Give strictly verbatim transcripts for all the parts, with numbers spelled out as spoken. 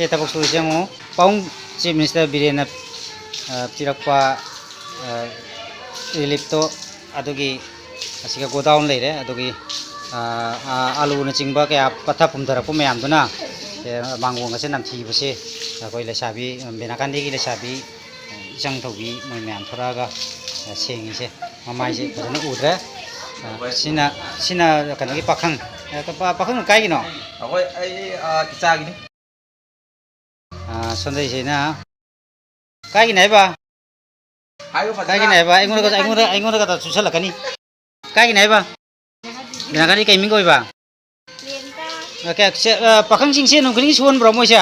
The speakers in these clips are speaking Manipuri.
ꯁꯤ ꯊꯕꯛ ꯁꯨꯔꯤꯁꯦ ꯌꯦꯡꯉꯨ, ꯄꯥꯕꯨꯡ ꯆꯤꯐ ꯃꯤꯅꯤꯁꯇꯔ ꯕꯤꯔꯦꯟꯅ, ꯑ, ꯄꯤꯔꯛꯄ, ꯑ, ꯔꯤꯂꯤꯐꯇꯣ, ꯑꯗꯨꯒꯤ ꯑꯁꯤꯒ ꯒꯣꯗꯥꯎꯟ ꯂꯩꯔꯦ, ꯑꯗꯨꯒꯤ, ꯑ, ꯑ, ꯑꯥꯂꯨꯅꯆꯤꯡꯕ ꯀꯌꯥ ꯄꯠꯊ ꯄꯨꯝꯊꯔꯛꯄ ꯃꯌꯥꯝꯗꯨꯅ, ꯑꯦ, ꯃꯥꯡꯒꯣꯟꯒꯁꯦ ꯅꯝꯊꯤꯕꯁꯦ ꯑꯩꯈꯣꯏ ꯂꯩꯁꯥꯕꯤ, ꯕꯦꯅꯥꯀꯥꯟꯗꯤꯒꯤ ꯂꯩꯁꯥꯕꯤ, ꯏꯆꯪ ꯊꯧꯕꯤ ꯃꯣꯏ ꯃꯌꯥꯝ ꯊꯣꯔꯛꯑꯒ, ꯑ, ꯁꯦꯡꯉꯤꯁꯦ꯫ ꯃꯃꯥꯏꯁꯦ ꯐꯖꯅ ꯎꯗ꯭ꯔꯦ꯫ ꯑ, ꯁꯤꯅ, ꯁꯤꯅ ꯀꯩꯅꯣꯒꯤ ꯄꯥꯈꯪ꯫ ꯑ, ꯄꯥ-, ꯄꯥꯈꯪ ꯀꯥꯏꯒꯤꯅꯣ? ꯑꯩꯈꯣꯏ, ꯑꯩ, ꯑ, ꯏꯆꯥꯒꯤꯅꯤ꯫ ꯑ, ꯁꯣꯝꯗꯩꯁꯤꯅ ꯀꯥꯏꯒꯤꯅꯦ ꯍꯥꯏꯕ? ꯍꯥꯏꯌꯨ ꯐꯖꯅ꯫ ꯀꯥꯏꯒꯤꯅꯦ ꯍꯥꯏꯕ? ꯑꯩꯉꯣꯟꯗꯒ, ꯑꯩꯉꯣꯟꯗ, ꯑꯩꯉꯣꯟꯗꯒ ꯆꯨꯁꯜꯂꯛꯀꯅꯤ꯫ ꯀꯥꯏꯒꯤꯅꯦ ꯍꯥꯏꯕ? ꯕꯦꯅꯥꯀꯥꯟꯗꯤ ꯀꯩ ꯃꯤꯡ ꯀꯧꯏꯕ? ꯑ, ꯀꯌꯥ, ꯁꯦ, ꯑ, ꯄꯥꯈꯪꯁꯤꯡꯁꯦ ꯅꯨꯃꯤꯠ ꯈꯨꯗꯤꯡꯒꯤ ꯁꯨꯍꯟꯕ꯭ꯔꯣ ꯃꯣꯏꯁꯦ?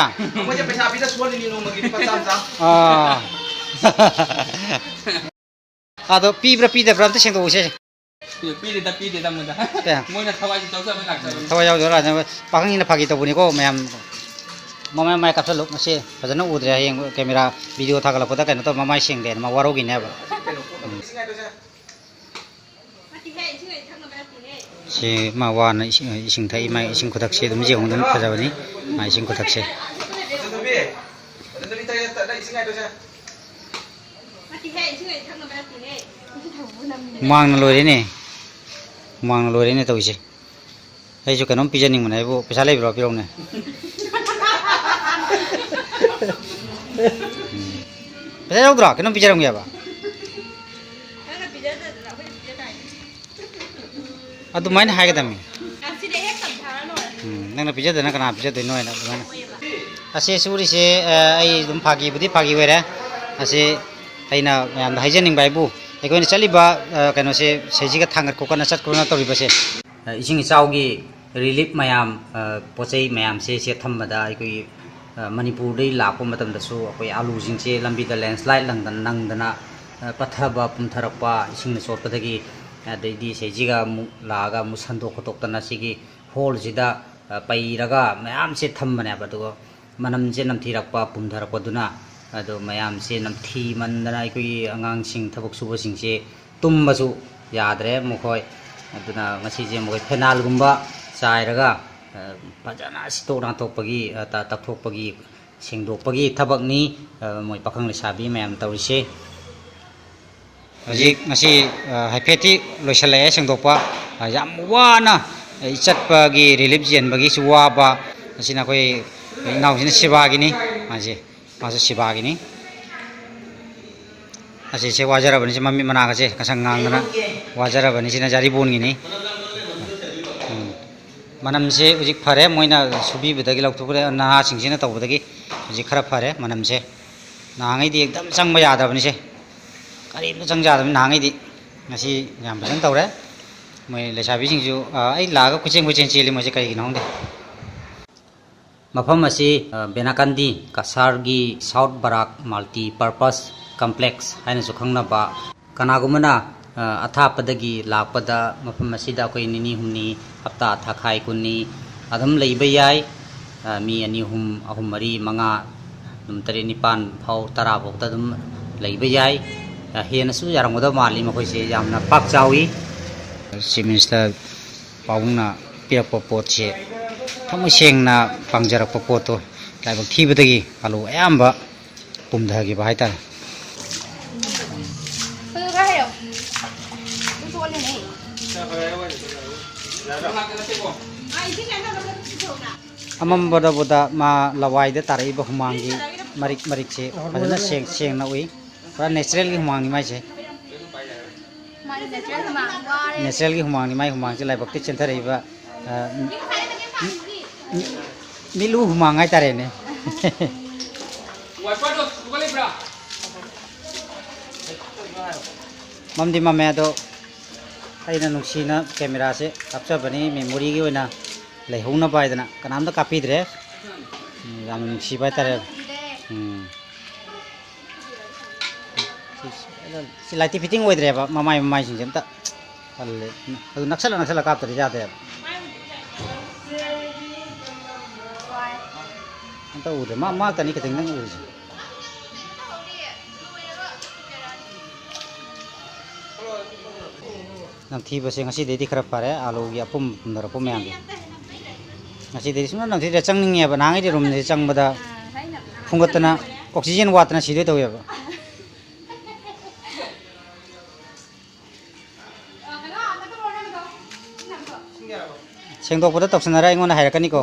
ꯃꯣꯏꯁꯦ ꯄꯩꯁꯥ ꯄꯤꯗ ꯁꯨꯍꯜꯂꯤꯅꯤ ꯅꯣꯡꯃꯒꯤ ꯂꯨꯄꯥ ꯆꯥꯝ ꯆꯥꯝ꯫ ꯑꯥ꯫ ꯑꯗꯣ ꯄꯤꯕ꯭ꯔꯥ ꯄꯤꯗꯕ꯭ꯔꯥ ꯑꯝꯇ ꯁꯦꯡꯗꯣꯛꯎꯁꯦ꯫ ꯄꯤꯗꯦꯗ, ꯄꯤꯗꯦꯗ ꯃꯣꯏꯗ꯫ ꯀꯌꯥ? ꯃꯣꯏꯅ ꯊꯋꯥꯏꯁꯤ ꯌꯥꯎꯖꯕ ꯂꯥꯛꯆꯕꯅꯤ꯫ ꯊꯋꯥꯏ ꯌꯥꯎꯖꯕ ꯂꯥꯛꯆꯕ꯫ ꯄꯥꯈꯪꯁꯤꯡꯅ ꯐꯥꯒꯤ ꯇꯧꯕꯅꯤꯀꯣ ꯃꯌꯥꯝ꯫ ꯃꯃꯥꯏ ꯃꯃꯥꯏ ꯀꯥꯞꯁꯜꯂꯨ꯫ ꯃꯁꯤ ꯐꯖꯅ ꯎꯗ꯭ꯔꯦ꯫ ꯍꯌꯦꯡ ꯀꯦꯃꯦꯔꯥ ꯚꯤꯗꯤꯑꯣ ꯊꯥꯒꯠꯂꯛꯄꯗ ꯀꯩꯅꯣ ꯇꯧ, ꯃꯃꯥꯏ ꯁꯦꯡꯗꯦꯅ ꯃꯥ ꯋꯥꯔꯧꯈꯤꯅꯦꯕ꯫ ꯎꯝ꯫ ꯁꯤ ꯃꯥ ꯋꯥꯅ ꯏꯁꯤꯡ, ꯏꯁꯤꯡ ꯊꯛꯏ꯫ ꯃꯥ ꯏꯁꯤꯡ ꯈꯨꯊꯛꯁꯦ ꯑꯗꯨꯝ ꯌꯦꯡꯉꯨ, ꯑꯗꯨꯝ ꯐꯖꯕꯅꯤ꯫ ꯃꯥ ꯏꯁꯤꯡ ꯈꯨꯊꯛꯁꯦ꯫ ꯍꯨꯃꯥꯡꯅ ꯂꯣꯏꯔꯦꯅꯦ꯫ ꯍꯨꯃꯥꯡꯅ ꯂꯣꯏꯔꯦꯅꯦ ꯇꯧꯔꯤꯁꯦ꯫ ꯑꯩꯁꯨ ꯀꯩꯅꯣꯝ ꯄꯤꯖꯅꯤꯡꯕꯅꯦ ꯑꯩꯕꯨ꯫ ꯄꯩꯁꯥ ꯂꯩꯕ꯭ꯔꯣ? ꯄꯤꯔꯛꯎꯅꯦ꯫ ꯎꯝ꯫ ꯄꯩꯁꯥ ꯌꯥꯎꯗ꯭ꯔꯣ? ꯀꯩꯅꯣꯝ ꯄꯤꯖꯔꯝꯒꯦꯕ꯫ ꯅꯪꯅ ꯄꯤꯖꯗꯗꯅ ꯑꯩꯈꯣꯏꯅ ꯄꯤꯖ ꯇꯥꯏꯅꯦ꯫ ꯑꯗꯨꯃꯥꯏꯅ ꯍꯥꯏꯒꯗꯕꯅꯤ꯫ ꯑꯁꯤꯗ ꯍꯦꯛ ꯇꯝꯊꯔ ꯂꯣꯏꯔꯦ꯫ ꯎꯝ, ꯅꯪꯅ ꯄꯤꯖꯗꯅ ꯀꯅꯥ ꯄꯤꯖꯗꯣꯏꯅꯣ ꯍꯥꯏꯅ ꯑꯗꯨꯃꯥꯏꯅ꯫ ꯑꯁꯤ ꯁꯨꯔꯤꯁꯦ, ꯑ, ꯑꯩ ꯑꯗꯨꯝ ꯐꯥꯒꯤꯕꯨꯗꯤ ꯐꯥꯒꯤ ꯑꯣꯏꯔꯦ꯫ ꯑꯁꯤ ꯑꯩꯅ ꯃꯌꯥꯝꯗ ꯍꯥꯏꯖꯅꯤꯡꯕ ꯍꯥꯏꯕꯨ, ꯑꯩꯈꯣꯏꯅ ꯆꯠꯂꯤꯕ, ꯑ, ꯀꯩꯅꯣꯁꯦ, ꯁꯤꯗꯩꯁꯤꯒ ꯊꯥꯡꯒꯠ ꯈꯣꯀꯠꯅ ꯆꯠ ꯈꯣꯠꯅ ꯇꯧꯔꯤꯕꯁꯦ, ꯑ, ꯏꯁꯤꯡ ꯏꯆꯥꯎꯒꯤ ꯔꯤꯂꯤꯐ ꯃꯌꯥꯝ, ꯑ, ꯄꯣꯠ ꯆꯩ ꯃꯌꯥꯝꯁꯦ ꯆꯦ ꯊꯝꯕꯗ ꯑꯩꯈꯣꯏꯒꯤ, ꯑ, ꯃꯅꯤꯄꯨꯔꯗꯒꯤ ꯂꯥꯛꯄ ꯃꯇꯝꯗꯁꯨ ꯑꯩꯈꯣꯏ ꯑꯥꯂꯨꯁꯤꯡꯁꯦ ꯂꯝꯕꯤꯗ ꯂꯦꯟꯁ꯭ꯂꯥꯏꯠ ꯂꯪꯗꯅ, ꯅꯪꯗꯅ, ꯑ, ꯄꯠꯊꯕ ꯄꯨꯝꯊꯔꯛꯄ ꯏꯁꯤꯡꯅ ꯆꯣꯠꯄꯗꯒꯤ, ꯑꯗꯩꯗꯤ ꯁꯤꯗꯩꯁꯤꯒ ꯑꯃꯨꯛ ꯂꯥꯛꯑꯒ ꯑꯃꯨꯛ ꯁꯟꯗꯣꯛ ꯈꯣꯠꯇꯣꯛꯇꯅ ꯁꯤꯒꯤ ꯍꯣꯜꯁꯤꯗ, ꯑ, ꯄꯩꯔꯒ ꯃꯌꯥꯝꯁꯦ ꯊꯝꯕꯅꯦꯕ꯫ ꯑꯗꯨꯒ ꯃꯅꯝꯁꯦ ꯅꯝꯊꯤꯔꯛꯄ, ꯄꯨꯝꯊꯔꯛꯄꯗꯨꯅ, ꯑꯗꯣ ꯃꯌꯥꯝꯁꯦ ꯅꯝꯊꯤꯃꯟꯗꯅ ꯑꯩꯈꯣꯏꯒꯤ ꯑꯉꯥꯡꯁꯤꯡ, ꯊꯕꯛ ꯁꯨꯕꯁꯤꯡꯁꯦ ꯇꯨꯝꯕꯁꯨ ꯌꯥꯗ꯭ꯔꯦ ꯃꯈꯣꯏ꯫ ꯑꯗꯨꯅ ꯉꯁꯤꯁꯦ ꯃꯈꯣꯏ ꯐꯦꯅꯥꯜꯒꯨꯝꯕ ꯆꯥꯏꯔꯒ, ꯑ, ꯐꯖꯅ ꯁꯤꯠꯇꯣꯛ ꯅꯥꯟꯊꯣꯛꯄꯒꯤ, ꯑ, ꯇ-, ꯇꯛꯊꯣꯛꯄꯒꯤ, ꯁꯦꯡꯗꯣꯛꯄꯒꯤ ꯊꯕꯛꯅꯤ, ꯑ, ꯃꯣꯏ ꯄꯥꯈꯪ ꯂꯩꯁꯥꯕꯤ ꯃꯌꯥꯝ ꯇꯧꯔꯤꯁꯦ꯫ ꯍꯧꯖꯤꯛ ꯉꯁꯤ, ꯑ, ꯍꯥꯏꯐꯦꯠꯇꯤ ꯂꯣꯏꯁꯤꯜꯂꯛꯑꯦ ꯁꯦꯡꯗꯣꯛꯄ꯫ ꯑ, ꯌꯥꯝ ꯋꯥꯅ, ꯑ, ꯆꯠꯄꯒꯤ relief ꯆꯦꯟꯕꯒꯤꯁꯨ ꯋꯥꯕ꯫ ꯑꯁꯤꯅ ꯑꯩꯈꯣꯏ ꯏꯅꯥꯎꯁꯤꯅ ꯁꯤꯕꯥꯒꯤꯅꯤ꯫ ꯃꯥꯁꯦ, ꯃꯥꯁꯨ ꯁꯤꯕꯥꯒꯤꯅꯤ꯫ ꯑꯁꯤꯁꯦ ꯋꯥꯖꯔꯕꯅꯤ, ꯁꯤ ꯃꯃꯤꯠ ꯃꯅꯥꯒꯁꯦ ꯉꯁꯪ ꯉꯥꯡꯗꯅ ꯋꯥꯖꯔꯕꯅꯤ꯫ ꯁꯤꯅ ꯖꯥꯔꯤꯕꯣꯟꯒꯤꯅꯤ꯫ ꯎꯝ꯫ ꯃꯅꯝꯁꯦ ꯍꯧꯖꯤꯛ ꯐꯔꯦ, ꯃꯣꯏꯅ ꯁꯨꯕꯤꯕꯗꯒꯤ ꯂꯧꯊꯣꯛꯈ꯭ꯔꯦ, ꯅꯍꯥꯁꯤꯡꯁꯤꯅ ꯇꯧꯕꯗꯒꯤ ꯍꯧꯖꯤꯛ ꯈꯔ ꯐꯔꯦ ꯃꯅꯝꯁꯦ꯫ ꯅꯍꯥꯟꯉꯩꯗꯤ ꯑꯦꯛꯗꯝ ꯆꯪꯕ ꯌꯥꯗꯕꯅꯤꯁꯦ, ꯀꯔꯤꯝꯇ ꯆꯪ ꯌꯥꯗꯕꯅꯤ ꯅꯍꯥꯟꯉꯩꯗꯤ꯫ ꯉꯁꯤ ꯌꯥꯝ ꯐꯖꯅ ꯇꯧꯔꯦ꯫ ꯃꯣꯏ ꯂꯩꯁꯥꯕꯤꯁꯤꯡꯁꯨ, ꯑ, ꯑꯩ ꯂꯥꯛꯑꯒ ꯀꯣꯏꯆꯦꯟ ꯀꯣꯏꯆꯦꯟ ꯆꯦꯜꯂꯤ ꯃꯣꯏꯁꯦ, ꯀꯔꯤꯒꯤꯅꯣ ꯈꯪꯗꯦ꯫ ꯃꯐꯝ ꯑꯁꯤ, ꯑ, ꯕꯦꯅꯥꯀꯥꯟꯗꯤ ꯀꯁꯥꯔꯒꯤ ꯁꯥꯎꯠ ꯕꯔꯥꯛ ꯃꯜꯇꯤ ꯄꯔꯄꯁ ꯀꯝꯄ꯭ꯂꯦꯛꯁ ꯍꯥꯏꯅꯁꯨ ꯈꯪꯅꯕ꯫ ꯀꯅꯥꯒꯨꯝꯕꯅ, ꯑ, ꯑꯊꯥꯞꯄꯗꯒꯤ ꯂꯥꯛꯄꯗ ꯃꯐꯝ ꯑꯁꯤꯗ ꯑꯩꯈꯣꯏ ꯅꯤꯅꯤ ꯍꯨꯝꯅꯤ, ꯍꯞꯇꯥ ꯊꯥꯈꯥꯏ ꯀꯨꯟꯅꯤ ꯑꯗꯨꯝ ꯂꯩꯕ ꯌꯥꯏ꯫ ꯑ, ꯃꯤ ꯑꯅꯤ, ꯑꯍꯨꯝ, ꯑꯍꯨꯝ, ꯃꯔꯤ, ꯃꯉꯥ, ꯑꯗꯨꯝ ꯇꯔꯦꯠ, ꯅꯤꯄꯥꯟ ꯐꯥꯎ, ꯇꯔꯥ ꯐꯥꯎꯗ ꯑꯗꯨꯝ ꯂꯩꯕ ꯌꯥꯏ꯫ ꯑ, ꯍꯦꯟꯅꯁꯨ ꯌꯥꯔꯝꯒꯗꯕ ꯃꯥꯜꯂꯤ ꯃꯈꯣꯏꯁꯦ, ꯌꯥꯝꯅ ꯄꯥꯛ ꯆꯥꯎꯏ꯫ ꯆꯤꯐ ꯃꯤꯅꯤꯁꯇꯔ ꯄꯥꯕꯨꯡꯅ ꯄꯤꯔꯛꯄ ꯄꯣꯠꯁꯦ ꯊꯃꯣꯏ ꯁꯦꯡꯅ ꯄꯥꯡꯖꯔꯛꯄ ꯄꯣꯠꯇꯣ, ꯂꯥꯏꯕꯛ ꯊꯤꯕꯗꯒꯤ ꯑꯂꯨ ꯑꯌꯥꯝꯕ ꯄꯨꯝꯊꯈꯤꯕ ꯍꯥꯏꯇꯥꯔꯦ꯫ ꯑꯃꯝꯕꯗꯕꯨꯗ ꯃꯥ ꯂꯋꯥꯏꯗ ꯇꯥꯔꯛꯏꯕ ꯍꯨꯃꯥꯡꯒꯤ ꯃꯔꯤꯛ ꯃꯔꯤꯛꯁꯦ ꯐꯖꯅ ꯁꯦꯡ-, ꯁꯦꯡꯅ ꯎꯏ꯫ ꯄꯨꯔꯥ natural ꯒꯤ ꯍꯨꯃꯥꯡꯅꯤ ꯃꯥꯏꯁꯦ꯫ ꯃꯥꯅꯤ, natural ꯍꯨꯃꯥꯡ ꯋꯥꯔꯦ꯫ Natural ꯒꯤ ꯍꯨꯃꯥꯡꯅꯤ, ꯃꯥꯏ ꯍꯨꯃꯥꯡꯁꯦ ꯂꯥꯏꯕꯛꯇꯒꯤ ꯆꯦꯟꯊꯔꯛꯏꯕ, ꯑ, ꯃꯤ-, ꯃꯤ-, ꯃꯤꯠꯂꯨ ꯍꯨꯃꯥꯡ ꯍꯥꯏꯇꯥꯔꯦꯅꯦ꯫ ꯃꯝꯗꯤ ꯃꯝꯃꯦ, ꯑꯗꯣ ꯑꯩꯅ ꯅꯨꯡꯁꯤꯅ camera ꯁꯦ ꯀꯥꯞꯆꯕꯅꯤ, memory ꯒꯤ ꯑꯣꯏꯅ ꯂꯩꯍꯧꯅꯕ ꯍꯥꯏꯗꯅ ꯀꯅꯥꯝꯇ ꯀꯥꯞꯄꯤꯗ꯭ꯔꯦ꯫ ꯎꯝ, ꯌꯥꯝꯅ ꯅꯨꯡꯁꯤꯕ ꯍꯥꯏꯇꯥꯔꯦ꯫ ꯎꯝ꯫ ꯁꯤ, ꯁꯤ light ꯇꯤ fitting ꯑꯣꯏꯗ꯭ꯔꯦꯕ, ꯃꯃꯥꯏ, ꯃꯃꯥꯏꯁꯤꯡꯁꯦ ꯑꯝꯇ ꯇꯜꯂꯦ꯫ ꯑꯗꯨ ꯅꯛꯁꯜꯂ, ꯅꯛꯁꯜꯂ ꯀꯥꯞꯇ꯭ꯔꯗꯤ ꯌꯥꯗꯦꯕ꯫ ꯑꯝꯇ ꯎꯗ꯭ꯔꯦ꯫ ꯃꯥ, ꯃꯥ ꯈꯛꯇꯅꯤ ꯈꯤꯇꯪꯗꯪ ꯎꯔꯤꯁꯦ꯫ ꯅꯝꯊꯤꯕꯁꯦ ꯉꯁꯤꯗꯩꯗꯤ ꯈꯔ ꯐꯔꯦ, ꯑꯥꯂꯨꯒꯤ ꯑꯄꯨꯝ ꯄꯨꯝꯅꯔꯛꯄ ꯃꯌꯥꯝꯗꯣ꯫ ꯉꯁꯤꯗꯤ ꯁꯨꯡꯅꯝ ꯅꯝꯊꯤꯗ꯭ꯔꯦ, ꯆꯪꯅꯤꯡꯉꯦꯕ꯫ ꯅꯍꯥꯟꯈꯩꯗꯤ ꯔꯨꯝꯁꯦ ꯆꯪꯕꯗ ꯐꯨꯡꯒꯠꯇꯅ ꯑꯣꯛꯁꯤꯖꯦꯟ ꯋꯥꯠꯇꯅ ꯁꯤꯗꯣꯏ ꯇꯧꯋꯦꯕ꯫ ꯁꯦꯡꯗꯣꯛꯄꯗ ꯇꯧꯁꯟꯅꯔ ꯑꯩꯉꯣꯟꯗ ꯍꯥꯏꯔꯛꯀꯅꯤꯀꯣ꯫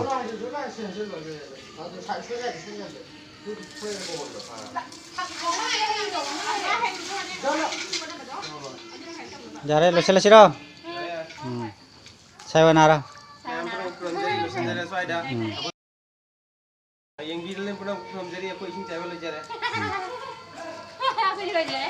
ꯌꯥꯔꯦ, ꯂꯣꯏꯁꯤꯜꯂꯁꯤꯔꯣ? ꯎꯝ꯫ ꯁꯥꯏ ꯋꯥꯅꯥꯔꯥ? ꯃꯌꯥꯝ ꯄꯨꯝꯅꯃꯛ ꯈꯨꯔꯨꯝꯖꯔꯤ, ꯂꯣꯏꯁꯤꯟꯖꯔꯦ ꯁ꯭ꯋꯥꯏꯗ꯫ ꯎꯝ꯫ ꯌꯦꯡꯕꯤꯗꯨꯅ ꯄꯨꯝꯅꯃꯛ ꯈꯨꯔꯨꯝꯖꯔꯤ, ꯑꯩꯈꯣꯏ ꯏꯁꯤꯡ ꯆꯥꯏꯕ ꯂꯣꯏꯖꯔꯦ꯫ ꯑꯩꯈꯣꯏꯁꯨ ꯂꯣꯏꯖꯔꯦ꯫